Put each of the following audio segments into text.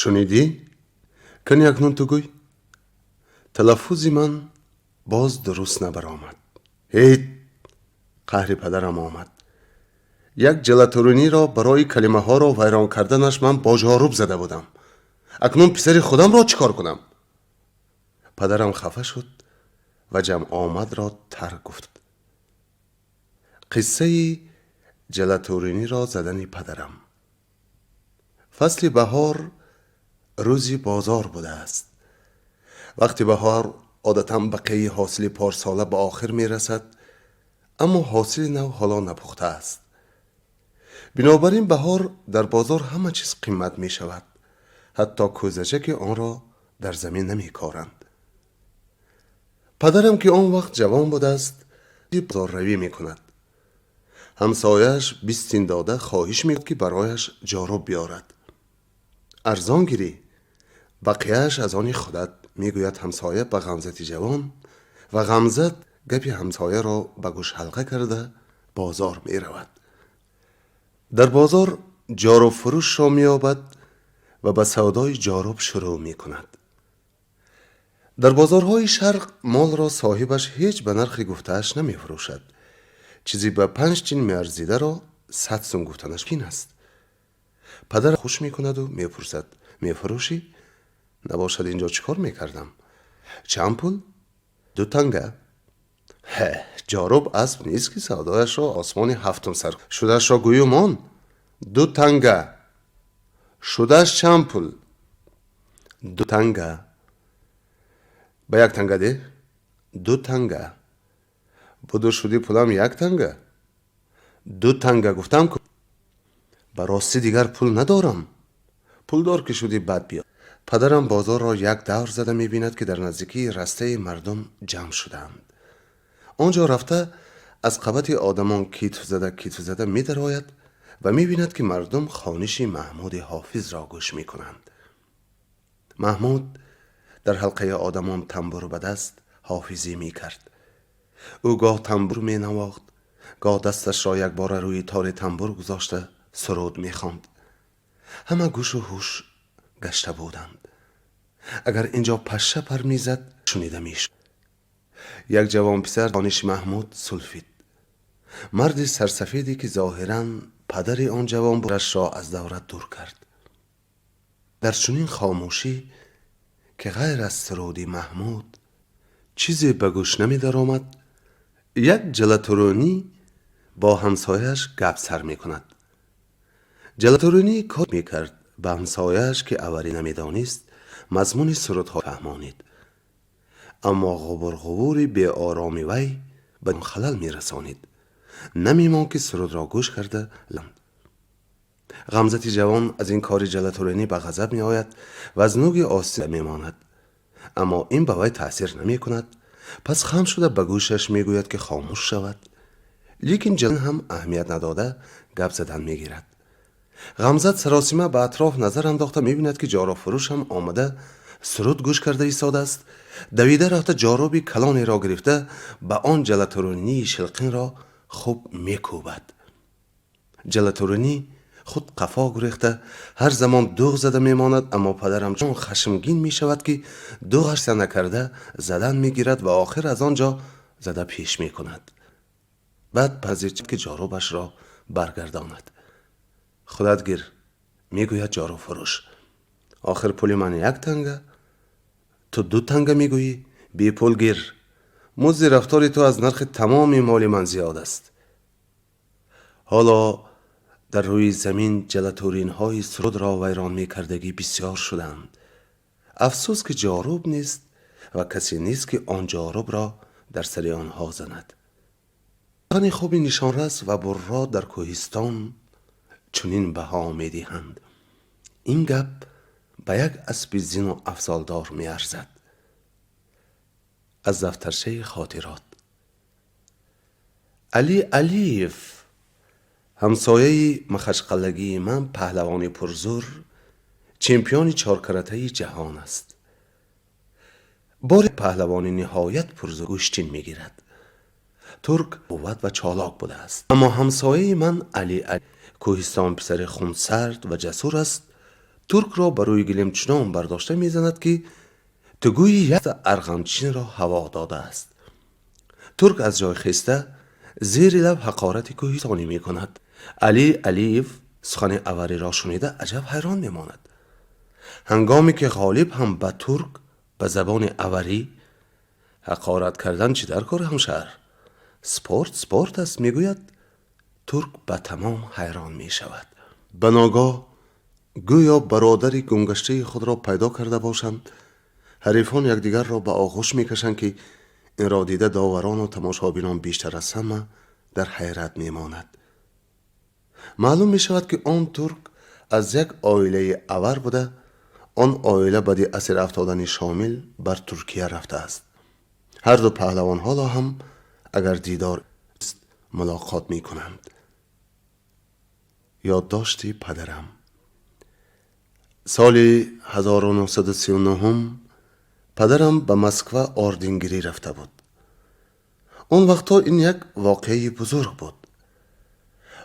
Шунидӣ? Кани, акнун ту гӯй. Талаффузи ман боз дуруст набаромад. Ҳеҷ, қаҳри падарам омад. Як ҷалатуруниро барои калимаҳоро вайрон карданаш ман бо ҷоруб зада будам. Акнун писари худамро чӣ кор кунам? Падарам хафа шуд ва ҷамъомадро тарк гуфт. Қиссаи ҷалатуриниро задани падарам. Фасли баҳор, рӯзи бозор будааст. Вақти баҳор одатан бақияи ҳосили порсола ба охир мерасад, аммо ҳосили нав ҳоло напухтааст. Бинобар ин баҳор дар бозор ҳама чиз қимат мешавад, ҳатто кӯзача, ки онро дар замин намекоранд. Падарам, ки он вақт ҷавон будааст, бозорравӣ мекунад. Ҳамсояаш 20 тин дода, хоҳиш мекунад, ки барояш ҷоруб биёрад. «Арзон гирӣ, бақияаш аз они худат», мегӯяд ҳамсоя ба ғамзати ҷавон, ва ғамзат гапи ҳамсояро ба гӯш ҳалқа карда, бозор меравад. Дар бозор ҷорубфурӯшро меёбад ва ба савдои ҷоруб шурӯъ мекунад. Дар бозорҳои Шарқ молро соҳибаш ҳеҷ ба нархи гуфтааш намефурӯшад. Чизе ба 5 тин меарзидаро 100 сум гуфтанаш мумкин аст. Падар хуш мекунаду мепурсад: «Мефурӯшӣ? Набошад, инҷо чӣ кор мекардам? Чанд пул?» «2 танга». «Ҳе, ҷоруб асп нест, ки савдояшро осмони ҳафтум сар шудашро гӯю мон. 2 танга шудаш. Чанд пул?» «2 танга». «Ба 1 танга деҳ». «2 танга». «Буду шуди пулам 1 танга». «2 танга гуфтам ку». «Ба ростӣ, дигар пул надорам». «Пулдор ки шудӣ, бад биё». Падарам бозорро як давр зада, мебинад, ки дар наздикии растаи мардум ҷамъ шудаанд. Он ҷо рафта, аз қабати одамон китф зада, китф зада медарояд ва мебинад, ки мардум хониши Маҳмуди Ҳофизро гӯш мекунанд. Маҳмуд дар ҳалқаи одамон тамбур ба даст ҳофизӣ мекард. Ӯ гоҳ тамбур менавохт, гоҳ дасташро якбора рӯи тори тамбур гузошта, суруд мехонд. Ҳама гӯшу ҳуш гашта буданд. Агар ин ҷо пашша пар мезад, шунида мешуд. Як ҷавонписар хониши Маҳмуд сулфид. Марди сарсафеде, ки зоҳиран падари он ҷавон будашро аз давра дур кард. Дар чунин хомӯшӣ, ки ғайр аз суруди Маҳмуд чизе ба гӯш намедаромад, як ҷалатуронӣ бо ҳамсояаш гап сар мекунад. Ҷалатуронӣ кор мекард, ба ҳамсояаш, ки аварӣ намедонист, мазмуни сурудҳо фаҳмонид, аммо ғубурғубури беороми вай ба халал мерасонид, намемонд, ки сурудро гӯш карда. Ғамзати ҷавон аз ин кори ҷалатуронӣ ба ғазаб меояд ва аз нӯги остин мемонад, аммо ин ба вай таъсир намекунад. Пас хам шуда, ба гӯшаш мегӯяд, ки хомӯш шавад. Лекин ҷалон ҳам аҳамият надода, гап задан мегирад. Ғамзат саросима ба атроф назар андохта, мебинад, ки ҷорубфурӯш ҳам омада, суруд гӯш карда истодааст. Давида рафта, ҷоруби калонеро гирифта, ба он ҷалатуронии шилқинро хуб мекӯбад. Ҷалатуронӣ худ қафо гурехта, ҳар замон дуғ зада мемонад, аммо падарам чун хашмгин мешавад, ки дуғаш накарда, задан мегирад ва охир аз он ҷо зада пеш мекунад. Баъд пазир, ки ҷорубашро баргардонад. «Худат гир», мегӯяд ҷорубфурӯш. «Охир пули ман 1 танга, ту 2 танга мегӯӣ. Бепул гир. Музди рафтори ту аз нархи тамоми моли ман зиёд аст». Ҳоло дар рӯи замин ҷалатуринҳои сурудро вайрон мекардагӣ бисёр шуданд. Афсӯс, ки ҷоруб нест ва касе нест, ки он ҷорубро дар сари онҳо занад. Сухани хуби нишонрас ва бурро дар кӯҳистон чунин баҳо медиҳанд: ин гап ба як аспи зину афзалдор меарзад. Аз дафтарчаи хотирот. Али Алиев, ҳамсояи махачқалагии ман, паҳлавони пурзур, чемпиони чоркаратаи ҷаҳон аст. Боре паҳлавони ниҳоят пурзур гӯштин мегирад. Турк қувват ва чолок будааст, аммо ҳамсояи ман Али кӯҳистон писари хунсард ва ҷасур аст. Туркро ба рӯи гилем чунон бардошта мезанад, ки ту гӯйи як арғамчинро ҳаво додааст. Турк аз ҷой хеста, зери лаб ҳақорати кӯҳистонӣ мекунад. Али Алиев сухани авариро шунида, аҷаб ҳайрон мемонад. Ҳангоме ки Ғолиб ҳам ба турк ба забони аварӣ: «Ҳақорат кардан чӣ дар кор, ҳамшаҳр? Спорт спорт аст», — мегӯяд, турк ба тамом ҳайрон мешавад. Ба ногоҳ, гӯё бародари гумгаштаи худро пайдо карда бошанд, ҳарифон якдигарро ба оғӯш мекашанд, ки инро дида доварону тамошобинон бештар аз ҳама дар ҳайрат мемонад. Маълум мешавад, ки он турк аз як оилаи авар буда, он оила баъди асир афтодани Шомил бар Туркия рафтааст. Ҳарду паҳлавон ҳоло ҳам агар дидор мулоқот мекунанд. Ёддошти падарам. Соли 1939 падарам ба Москва орденгирӣ рафта буд. Он вақтҳо ин як воқеаи бузург буд.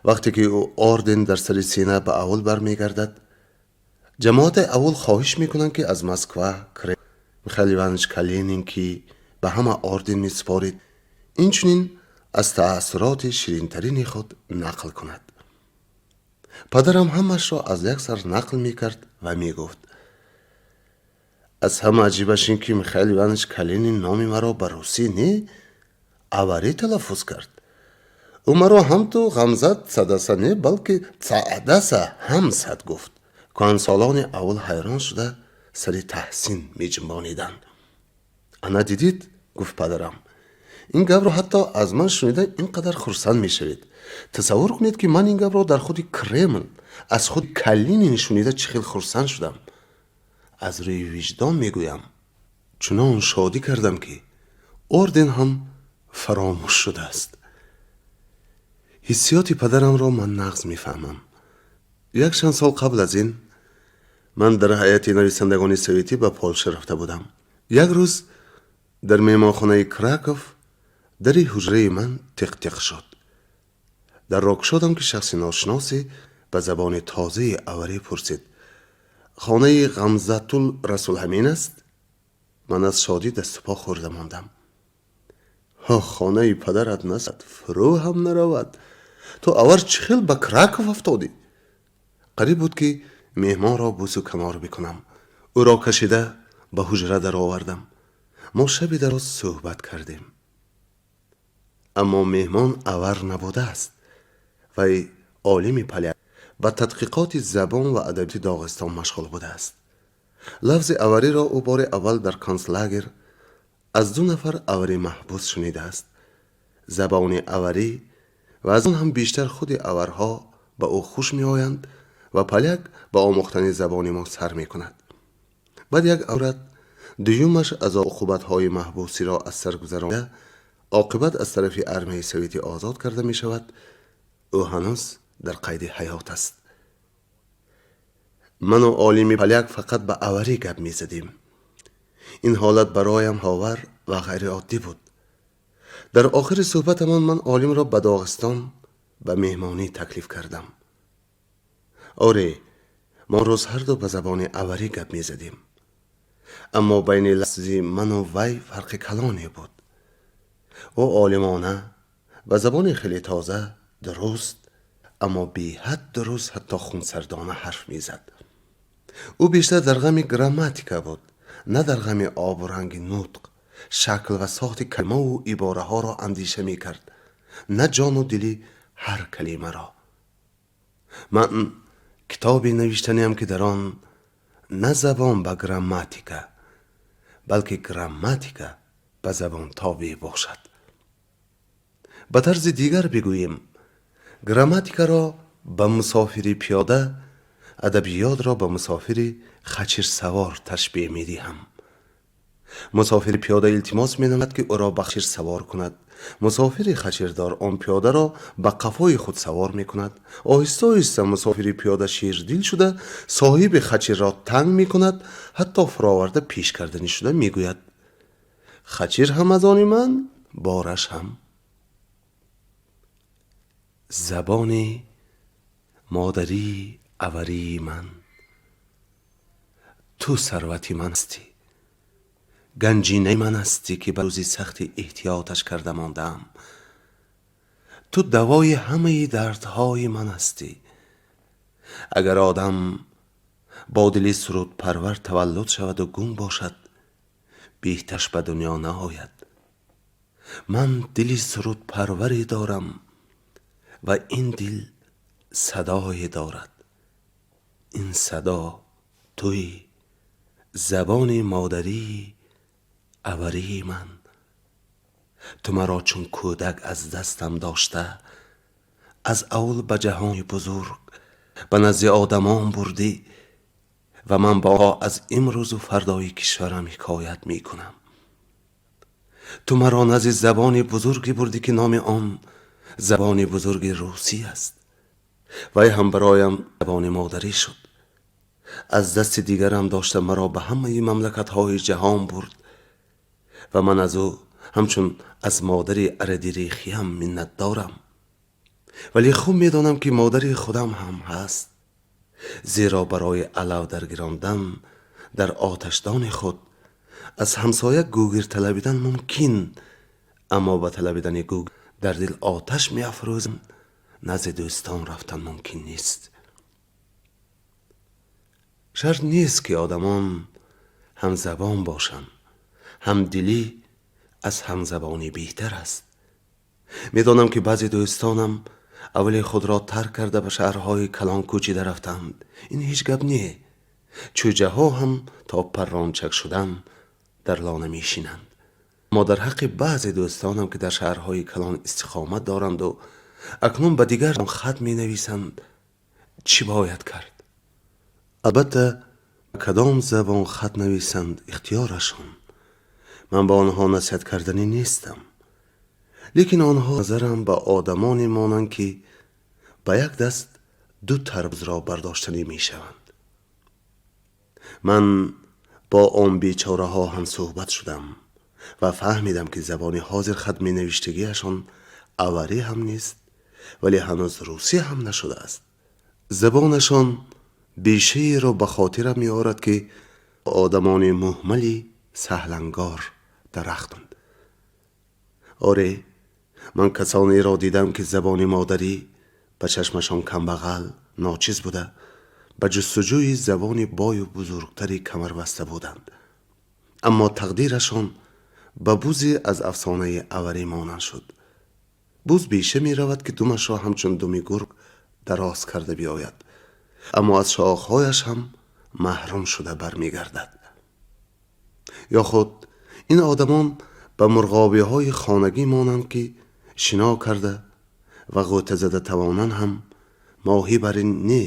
Вақте ки ӯ орден дар сари сина ба авул бармегардад, ҷамоати авул хоҳиш мекунанд, ки аз Москва Михаил Иванович Калинин, ки ба ҳама орден месупорид, инчунин аз таассуроти ширинтарини худ нақл кунад. Падарам ҳамаашро аз як сар нақл мекард ва мегуфт: «Аз ҳама аҷибаш ин, ки Михаил Иванович Калинин номи маро ба русӣ не, аварӣ талаффуз кард. Ӯ маро ҳам ту Ғамзат Цадаса не, балки Цаъдаса Ҳамсад гуфт». Кӯҳансолони аввал ҳайрон шуда, сари таҳсин меҷунбониданд. «Ана дидид, — гуфт падарам, — ин гапро ҳатто аз ман шунида ин қадар хурсанд мешавед. Тасаввур кунед, ки ман ин гапро дар худи Кремл аз худи Калинин шунида, чӣ хел хурсанд шудам. Аз рӯи виҷдон мегӯям, чунон шодӣ кардам, ки орден ҳам фаромӯш шудааст». Ҳиссиёти падарамро ман нағз мефаҳмам. Як чанд сол қабл аз ин ман дар ҳайати нависандагони советӣ ба Полша рафта будам. Як рӯз дар меҳмонхонаи Краков дари ҳуҷраи ман тиқ-тиқ шуд. Дарро кушодам, ки шахси ношиносе ба забони тозаи аварӣ пурсид: «Хонаи Ғамзатул Расул ҳамин аст?» Ман аз шодӣ дасту по хӯрда мондам. «Ҳо, хонаи падарат насад, фурӯ ҳам наравад! Ту авар чӣ хел ба Краков афтодӣ?» Қариб буд, ки меҳмонро бӯсу канор бикунам. Ӯро кашида ба ҳуҷра даровардам. Мо шаби дароз суҳбат кардем. Аммо меҳмон авар набудааст. Вай олими поляк, ба тадқиқоти забон ва адабиёти Доғистон машғул будааст. Лафзи авариро ӯ бори аввал дар концлагер аз ду нафар авари маҳбус шунидааст. Забони аварӣ ва аз он ҳам бештар худи аварҳо ба ӯ хуш меоянд ва поляк ба омӯхтани забони мо сар мекунад. Баъд як аврат дуюмаш аз уқубатҳои маҳбусиро аз сар гузаронида, оқибат аз тарафи армияи советӣ озод карда мешавад. Ӯ ҳанӯз дар қайди ҳаёт аст. Ману олими поляк фақат ба аварӣ гап мезадем. Ин ҳолат бароям ҳовар ва ғайриоддӣ буд. Дар охири суҳбатамон ман олимро ба Доғистон ба меҳмонӣ таклиф кардам. Оре, мо рӯз ҳарду ба забони аварӣ гап мезадем, аммо байни лафзи ману вай фарқи калоне буд. Ӯ олимона, ба забони хеле тоза, дуруст, аммо беҳад дуруст, ҳатто хунсардона ҳарф мезад. Ӯ бештар дар ғами грамматика буд, на дар ғами обу ранги нутқ. Шакл ва сохти калимаву ибораҳоро андеша мекард, на ҷону дили ҳар калимаро. Ман китобе навиштаниам, ки дар он на забон ба грамматика, балки грамматика ба забон тобеъ бошад. Ба тарзи дигар бигӯем, грамматикаро ба мусофири пиёда, адабиётро ба мусофири хачирсавор ташбеҳ медиҳам. Мусофири пиёда илтимос менамояд, ки ӯро ба хачир савор кунад. Мусофири хачирдор он пиёдаро ба қафои худ савор мекунад. Оҳиста оҳиста мусофири пиёда ширдил шуда, соҳиби хачирро танг мекунад, ҳатто фуроварда пеш карданӣ шуда мегӯяд: «Хачир ҳам аз они ман, бораш ҳам». Забони модарии аварии ман. Ту сарвати ман ҳастӣ, ганҷинаи ман ҳастӣ, ки ба рӯзи сахти эҳтиёташ карда мондаам. Ту давои ҳамаи дардҳои ман ҳастӣ. Агар одам бо дили сурудпарвар таваллуд шаваду гунг бошад, беҳташ ба дунё наояд. Ман дили сурудпарваре дорам ва ин дил садое дорад. Ин садо туӣ, забони модарии аварии ман. Ту маро чун кӯдак аз дастам дошта, аз аввал ба ҷаҳони бузург, ба назди одамон бурдӣ ва ман бо аз имрӯзу фардои кишварам ҳикоят мекунам. Ту маро назди забони бузурге бурдӣ, ки номи он забони бузурги русӣ аст. Вай ҳам бароям забони модарӣ шуд. Аз дасти дигарам дошта маро ба ҳамаи мамлакатҳои ҷаҳон бурд ва ман аз ӯ ҳамчун аз модари арадирехиям миннатдорам. Вале хуб медонам, ки модари худам ҳам ҳаст, зеро барои алав даргирондан дар оташдони худ аз ҳамсоя гугир талабидан мумкин, аммо ба талабидани гугир дар дил оташ меафрӯзам, назди дӯстон рафтан мумкин нест. Шарт нест, ки одамон ҳамзабон бошанд. Ҳамдилӣ аз ҳамзабонӣ беҳтар аст. Медонам, ки баъзе дӯстонам аввали худро тарк карда, ба шаҳрҳои калон кӯчида рафтанд. Ин ҳеҷ гап не. Чӯҷаҳо ҳам то паррончак шудан дар лона мешинанд. Аммо дар ҳаққи баъзе дӯстонам, ки дар шаҳрҳои калон истиқомат доранду акнун ба дигар хат менависанд, чӣ бояд кард? Албатта, ба кадом забон хат нависанд, ихтиёрашон. Ман ба онҳо насиҳат карданӣ нестам, лекин онҳо назарам ба одамоне монанд, ки ба як даст ду тарбузро бардоштанӣ мешаванд. Ман бо он бечораҳо ҳамсӯҳбат шудам ва фаҳмидам, ки забони ҳозир хат менавиштагиашон аварӣ ҳам нест, вале ҳанӯз русӣ ҳам нашудааст. Забонашон бешаеро ба хотирам меорад, ки одамони муҳмали саҳлангор дарахтанд. Оре, ман касонеро дидам, ки забони модарӣ ба чашмашон камбағал, ночиз буда, ба ҷустуҷӯи забони бою бузургтаре камарбаста буданд, аммо тақдирашон ба бузе аз афсонаи аварӣ монанд шуд. Буз беша меравад, ки думашро ҳамчун думи гург дароз карда биёяд, аммо аз шохҳояш ҳам маҳрум шуда бармегардад. Ё худ ин одамон ба мурғобиҳои хонагӣ монанд, ки шино карда ва ғӯта зада тавонанд ҳам, моҳӣ бар ин не,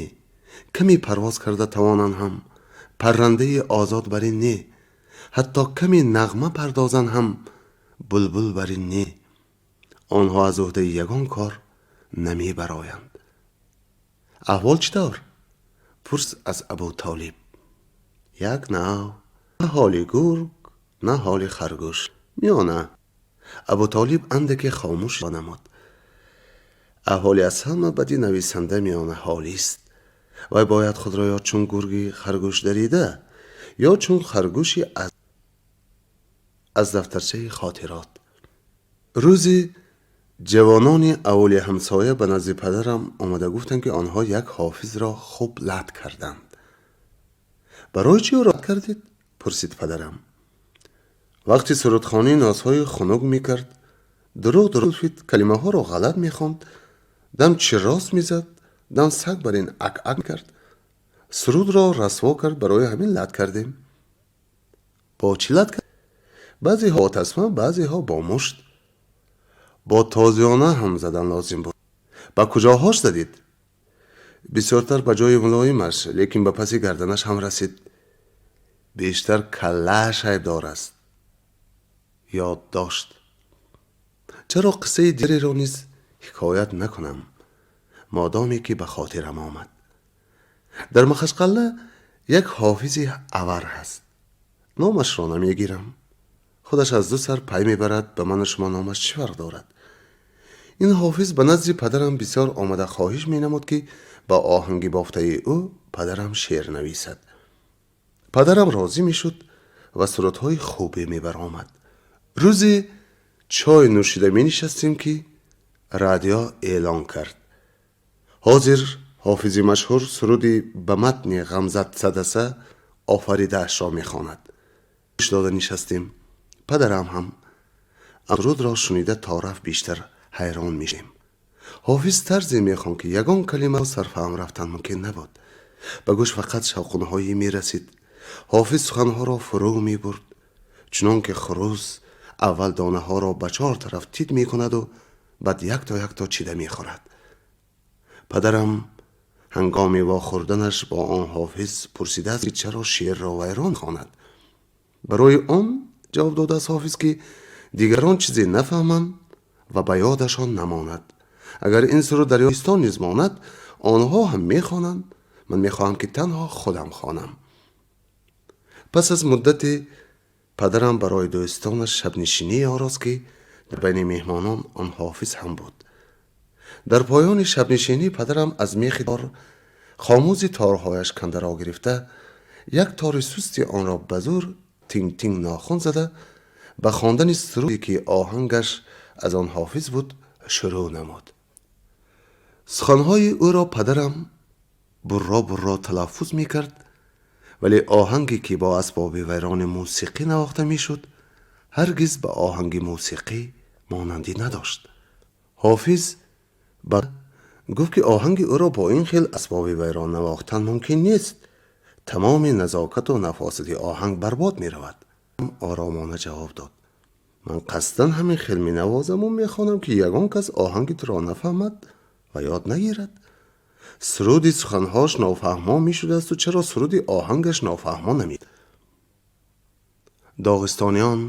каме парвоз карда тавонанд ҳам, паррандаи озод бар ин не, ҳатто каме нағма пардозанд ҳам, булбул бар ин не. Онҳо аз уҳдаи ягон кор намебароянд. Аҳвол чӣ тавр? Пурс аз Абутолиб. Як нав, на ҳоли гург, на ҳоли харгӯш, миёна. Абутолиб андаке хомӯш намуд. Аҳволи аз ҳама бади нависанда миёнаҳолист. Вай бояд худро ё чун гурги харгӯш дарида, ё чун харгӯши аз дафтарчаи хотирот. Рӯзе ҷавонони аввали ҳамсоя ба назди падарам омада гуфтанд, ки онҳо як ҳофизро хуб лат карданд. Барои чӣ ӯро лат кардед? Пурсид падарам. Вақти сурудхонӣ нозҳои хунук мекард, дурӯғ дурӯғ, калимаҳоро ғалат мехонд, дам чирост мезад, дам саг бар ин ак-ак мекард, сурудро расво кард. Барои ҳамин лат кардем. Бо чӣ лат кард? Баъзеҳо бо тасма, баъзеҳо бо мушт. Бо тозиёна ҳам задан лозим буд. Ба куҷоҳош задид? Бисёртар ба ҷои мулоимаш, лекин ба паси гарданаш ҳам расид. Бештар каллааш айбдор аст. Ёд дошт. Чаро қиссаи дигареро низ ҳикоят накунам, модоме ки ба хотирам омад? Дар Махашқалла як ҳофизи авар ҳаст. Номашро намегирам, худаш аз ду сар пай мебарад. Ба ману шумо номаш чӣ фарқ дорад? Ин ҳофиз ба назди падарам бисёр омада, хоҳиш менамуд, ки ба оҳанги бофтаи ӯ падарам шеър нависад. Падарам розӣ мешуд ва сурудҳои хубе мебаромад. Рӯзе чой нӯшида менишастем, ки радио эълон кард: ҳозир ҳофизи машҳур суруди ба матни Ғамзат Цадаса офаридаашро мехонад. Гӯш дода нишастем. Падарам ҳам сурудро шунида торафт бештар ҳайрон мешудем. Ҳофиз тарзе мехонд, ки ягон калима сарфаҳм рафтан мумкин набуд. Ба гӯш фақат шавқунҳое мерасид. Ҳофиз суханҳоро фурӯ мебурд, чунон ки хурӯс аввал донаҳоро ба чор тараф тит мекунаду баъд якто якто чида мехӯрад. Падарам ҳангоми вохӯрданаш бо он ҳофиз пурсидааст, ки чаро шеърро вайрон хонад. Барои он, ҷавоб додааст ҳофиз, ки дигарон чизе нафаҳманд ва ба ёдашон намонад. Агар ин суруд дар Ёстон низ монад, онҳо ҳам мехонанд. Ман мехоҳам, ки танҳо худам хонам. Пас аз муддате падарам барои дӯстонаш шабнишинӣ орост, ки дар байни меҳмонон он ҳофиз ҳам буд. Дар поёни шабнишинӣ падарам аз мехи тор хомӯзи торҳояш кандаро гирифта, як тори сусти онро ба зӯр тинг-тинг нохун зада, ба хондани суруде, ки оҳангаш аз он ҳофиз буд, шурӯъ намуд. Суханҳои ӯро падарам бурро бурро талаффуз мекард, вале оҳанге, ки бо асбоби вайрони мусиқӣ навохта мешуд, ҳаргиз ба оҳанги мусиқӣ монандӣ надошт. Ҳофиз ба гуфт, ки оҳанги ӯро бо ин хел асбоби вайрон навохтан мумкин нест, тамоми назокату нафосати оҳанг барбод меравад. Оромона ҷавоб дод: ман қасдан ҳамин хел менавозаму мехонам, ки ягон кас оҳанги туро нафаҳмад ва ёд нагирад. Суруди суханҳош нофаҳмо мешудаасту чаро суруди оҳангаш нофаҳмо наме? Доғистониён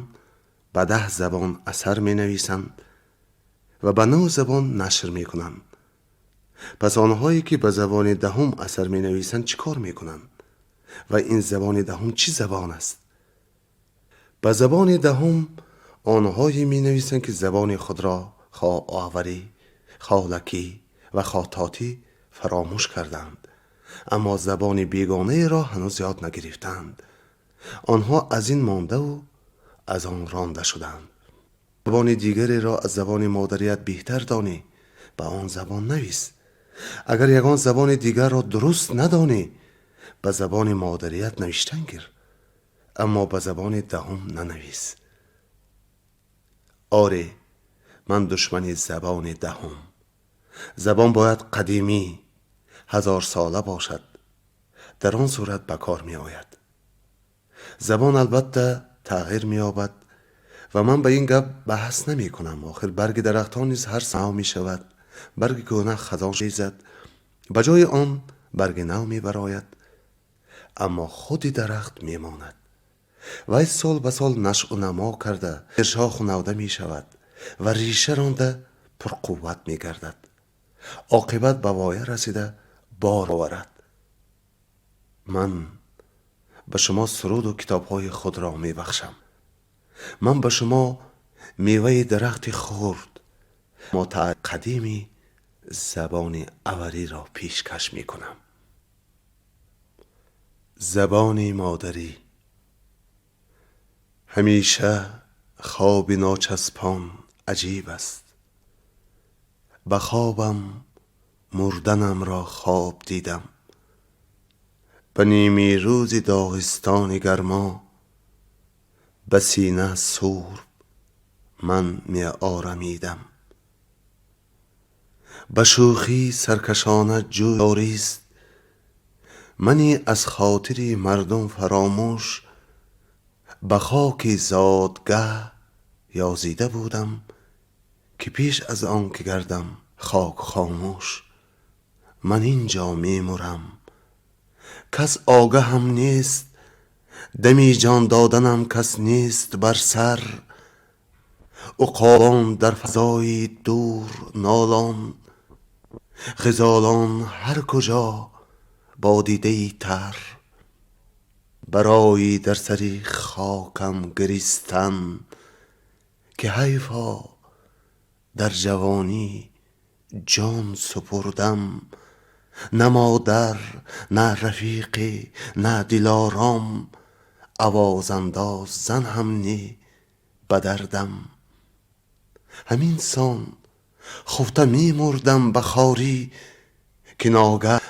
ба 10 забон асар менависанд ва ба нӯ забон нашр мекунанд. Пас онҳое, ки ба забони даҳум асар менависанд, чӣ кор мекунанд? Ва ин забони даҳум чӣ забон аст? Ба забони даҳум онҳое менависанд, ки забони худро хоҳ аварӣ, хоҳ лакӣ ва хоҳ тотӣ фаромӯш карданд, аммо забони бегонаеро ҳанӯз ёд нагирифтаанд. Онҳо аз ин мондаву аз он ронда шуданд. Забони дигареро аз забони модарият беҳтар донӣ, ба он забон навис. Агар ягон забони дигарро дуруст надонӣ, ба забони модарият навиштан гир, аммо ба забони даҳум нанавис. Оре, ман душмани забони даҳум. Забон бояд қадимӣ, ҳазорсола бошад, дар он сурат ба кор меояд. Забон албатта тағйир меёбад ва ман ба ин гап баҳс намекунам. Охир барги дарахтон низ ҳар нав мешавад, барги кӯҳна хазон резад, ба ҷои он барги нав мебарояд, аммо худи дарахт мемонад. Вай сол ба сол нашъу намо карда, шоху навда мешавад ва риша ронда пурқувват мегардад. Оқибат ба воя расида бор оварад. Ман ба шумо суруду китобҳои худро мебахшам. Ман ба шумо меваи дарахти хурд, мо қадими забони авариро пешкаш мекунам. Забони модарӣ. Ҳамеша хоби ночаспон аҷиб аст. Ба хобам мурданамро хоб дидам. Ба ними рӯзи Доғистони гармо ба сина сурб ман меорамидам. Ба шӯхӣ саркашона ҷӯй ҷорист. Мани аз хотири мардум фаромӯш ба хоки зодгаҳ ёзида будам, ки пеш аз он ки гардам хок хомӯш, ман ин ҷо мемурам, кас огаҳам нест. Дами ҷон доданам кас нест бар сар. Уқобон дар фазои дур нолон, ғизолон ҳар куҷо бо дидаи тар. Барои дар сари хокам гиристан, ки ҳайфо, дар ҷавонӣ ҷон супурдам. На модар, на рафиқе, на дилором, овозандоз зан ҳам не ба дардам. Ҳамин сон хуфта мемурдам ба хорӣ, ки ногаҳ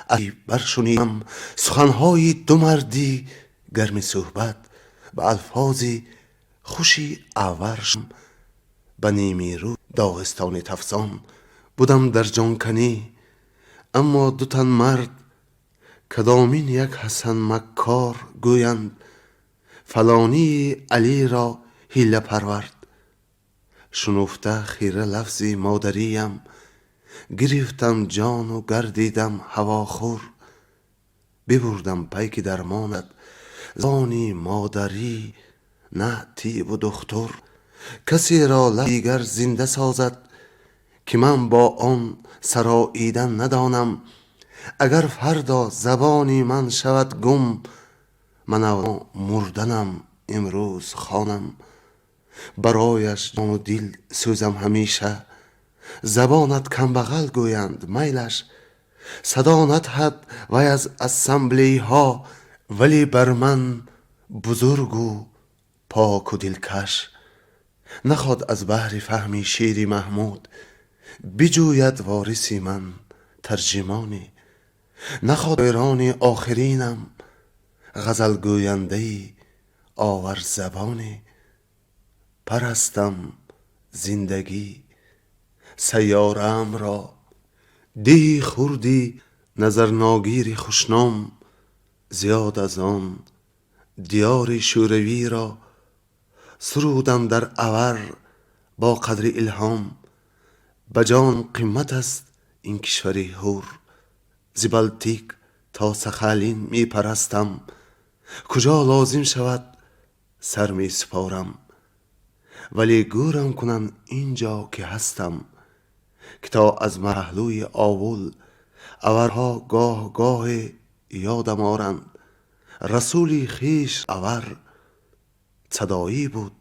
баршунидам суханҳои ду марди гарми суҳбат ба алфози хуши авар. Ба ними рӯз Доғистони тафсон будам дар ҷонканӣ, аммо ду тан мард, кадомин як Ҳасан Маккор, гӯянд: фалонии Алиро ҳила парвард. Шунуфта хира лафзи модариям, гирифтам ҷону гардидам ҳавохӯр. Бибурдам пайки дармонат забони модарӣ, на тибу духтур. Касеро лафзи дигар зинда созад, ки ман бо он сароидан надонам. Агар фардо забони ман шавад гум, ман авло мурданам имрӯз хонам. Барояш ҷону дил сӯзам ҳамеша. Забонат камбағал гӯянд, майлаш, садо надиҳад вай аз ассамблейҳо, вале бар ман бузургу поку дилкаш. Наход аз баҳри фаҳми шеъри Маҳмуд биҷӯяд вориси ман тарҷимонӣ. Наход шоирони охиринам ғазалгӯяндаи оварзабонӣ. Парастам зиндагӣ сайёраамро, деҳи хурди назарногири хушном, зиёд аз он диёри шӯравиро сурудам дар авар бо қадри илҳом. Ба ҷон қимат аст ин кишвари ҳур, зи Балтик то Сахалин мепарастам. Куҷо лозим шавад, сар месупорам, вале гӯрам кунанд ин ҷо ки ҳастам, ки то аз паҳлӯи овул аварҳо гоҳ гоҳе ёдам оранд. Расули хеш авар садоӣ буд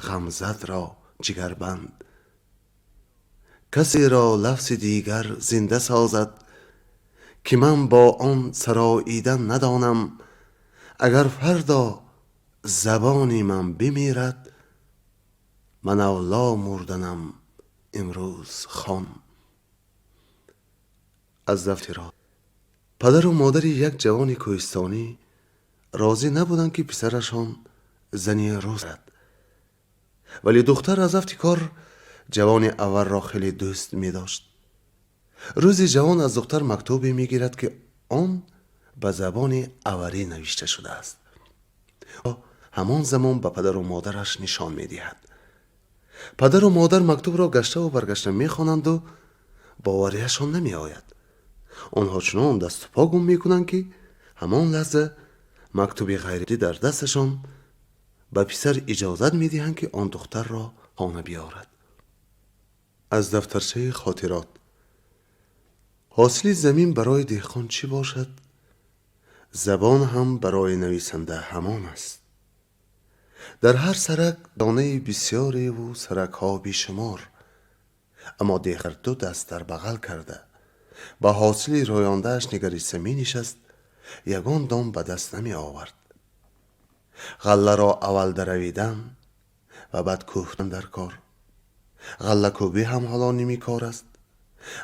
ғамзадро ҷигарбанд. Касеро лафзи дигар зинда созад, ки ман бо он сароидан надонам. Агар фардо забони ман бимирад, ман авло мурданам имрӯз хон. Аз дафтиро. Падару модари як ҷавони кӯҳистонӣ розӣ набуданд, ки писарашон зани рус гирад, вале духтар аз афти кор ҷавони аварро хеле дӯст медошт. Рӯзе ҷавон аз духтар мактубе мегирад, ки он ба забони аварӣ навишта шудааст. Ҳамон замон ба падару модараш нишон медиҳад. Падару модар мактубро гаштаву баргашта мехонанду боварияшон намеояд. Онҳо чунон дасту по гум мекунанд, ки ҳамон лаҳза мактуби ғайриоддӣ дар дасташон ба писар иҷозат медиҳанд, ки он духтарро хона биёрад. Аз дафтарчаи хотирот. Ҳосили замин барои деҳқон чӣ бошад, забон ҳам барои нависанда ҳамон аст. Дар ҳар сарак донаи бисёреву саракҳо бешумор, аммо деҳқон ду даст дар бағал карда ба ҳосили рӯёндааш нигариста менишаст, ягон дон ба даст намеовард. Ғалларо аввал даравидан ва баъд кӯфтан дар кор. Ғаллакӯбӣ ҳам ҳоло ними кор аст.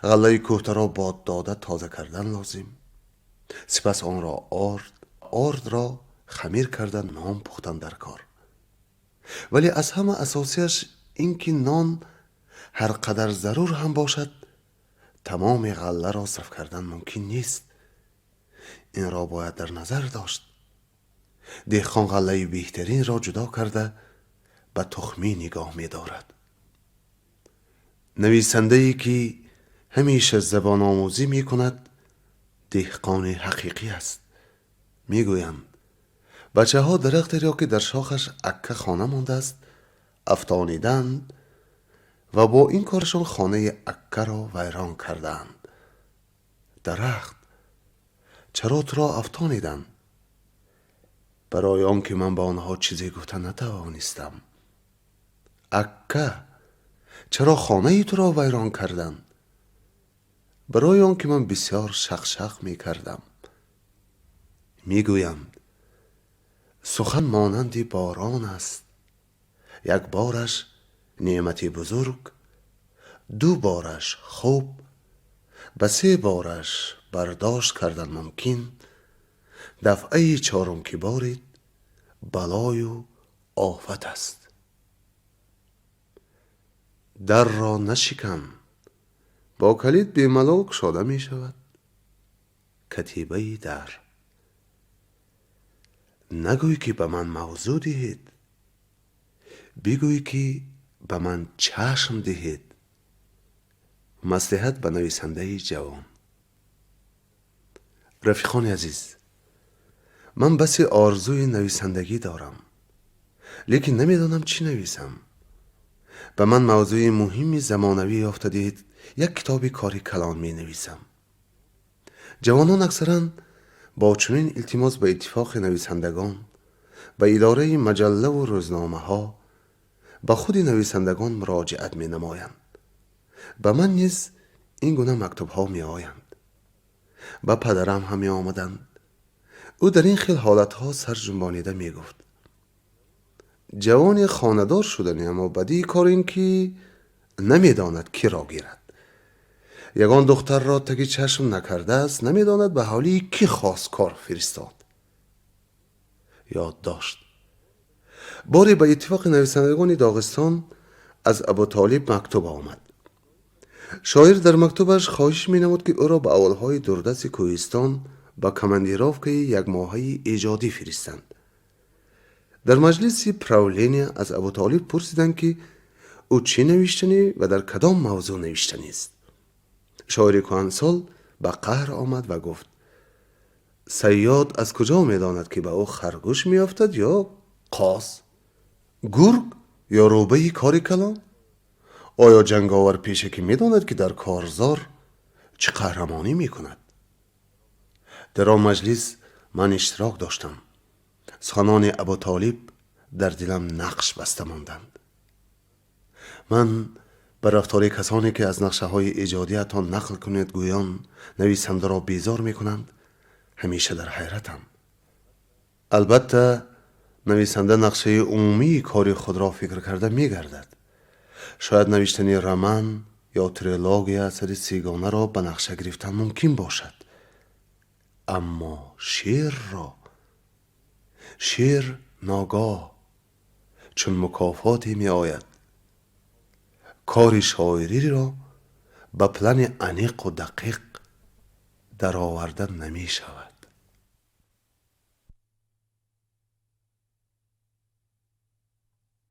Ғаллаи кӯфтаро бод дода тоза кардан лозим, сипас онро орд, ордро хамир карда нон пухтан дар кор. Вале аз ҳама асосияш ин ки нон ҳар қадар зарур ҳам бошад, тамоми ғалларо сарф кардан мумкин нест. Инро бояд дар назар дошт. Деҳқон ғаллаи беҳтаринро ҷудо карда ба тухмӣ нигоҳ медорад. Нависандае ки ҳамеша забономӯзӣ мекунад, деҳқони ҳақиқӣ аст. Мегӯянд, бачаҳо дарахтеро, ки дар шохаш акка хона мондааст, афтониданд ва бо ин корашон хонаи аккаро вайрон кардаанд. Дарахт, чаро туро афтониданд? Барои он ки ман ба онҳо чизе гуфта натавонистам. Акка, чаро хонаи туро вайрон карданд? Барои он ки ман бисёр шақшақ мекардам. Мегӯянд, сухан монанди борон аст: як бораш неъмати бузург, ду бораш хуб, ба се бораш бардошт кардан мумкин, дафъаи чорум ки борид, балою офат аст. Дарро нашикан, бо калид бемалол кушода мешавад. Катибаи дар. Нагӯй, ки ба ман мавзӯъ диҳед, бигӯй, ки ба ман чашм диҳед. Маслиҳат ба нависандаи ҷавон. Рафиқони азиз, ман басе орзуи нависандагӣ дорам, лекин намедонам, чӣ нависам. Ба ман мавзӯи муҳими замонавӣ ёфта диҳед, як китоби кори калон менависам. Ҷавонон аксаран бо чунин илтимос ба Иттифоқи нависандагон, ба идораи маҷаллаву рӯзномаҳо, ба худи нависандагон муроҷиат менамоянд. Ба ман низ ин гуна мактубҳо меоянд. Ба падарам ҳам меомаданд. Ӯ дар ин хел ҳолатҳо сарҷунбонида мегуфт: «Ҷавоне хонадор шудани, аммо бадии кор ин, ки намедонад, киро гирад. Ягон духтарро таги чашм накардааст, намедонад, ба ҳавлии кӣ хосткор фиристод». Ёд дошт, боре ба Иттифоқи нависандагони Доғистон аз Абутолиб мактуб омад. Шоир дар мактубаш хоҳиш менамуд, ки ӯро ба авлҳои дурдасти кӯҳистон ба командировкаи якмоҳаи эҷодӣ фиристанд. Дар маҷлиси правления аз Абутолиб пурсиданд, ки ӯ чӣ навиштанӣ ва дар кадом мавзӯъ навиштанист. Шоири кӯҳансол ба қаҳр омад ва гуфт: «Сайёд аз куҷо медонад, ки ба ӯ харгӯш меёфтад ё қоз, гург ё рӯбаҳи кори калон? Оё ҷанговар пешакӣ медонад, ки дар корзор чӣ қаҳрамонӣ мекунад?» Дар он маҷлис ман иштирок доштам. Суханони Абутолиб дар дилам нақш баста монданд. Ман ба рафтори касоне, ки аз нақшаҳои эҷодиятон нақл кунед гӯён нависандаро безор мекунанд, ҳамеша дар ҳайратам. Албатта, нависанда нақшаи умумии кори худро фикр карда мегардад. Шояд навиштани роман ё трилогия асари сегонаро ба нақша гирифтан мумкин бошад, аммо шеърро, шеър ногоҳ чун мукофоте меояд. Кори шоириро ба плани аниқу дақиқ дароварда намешавад.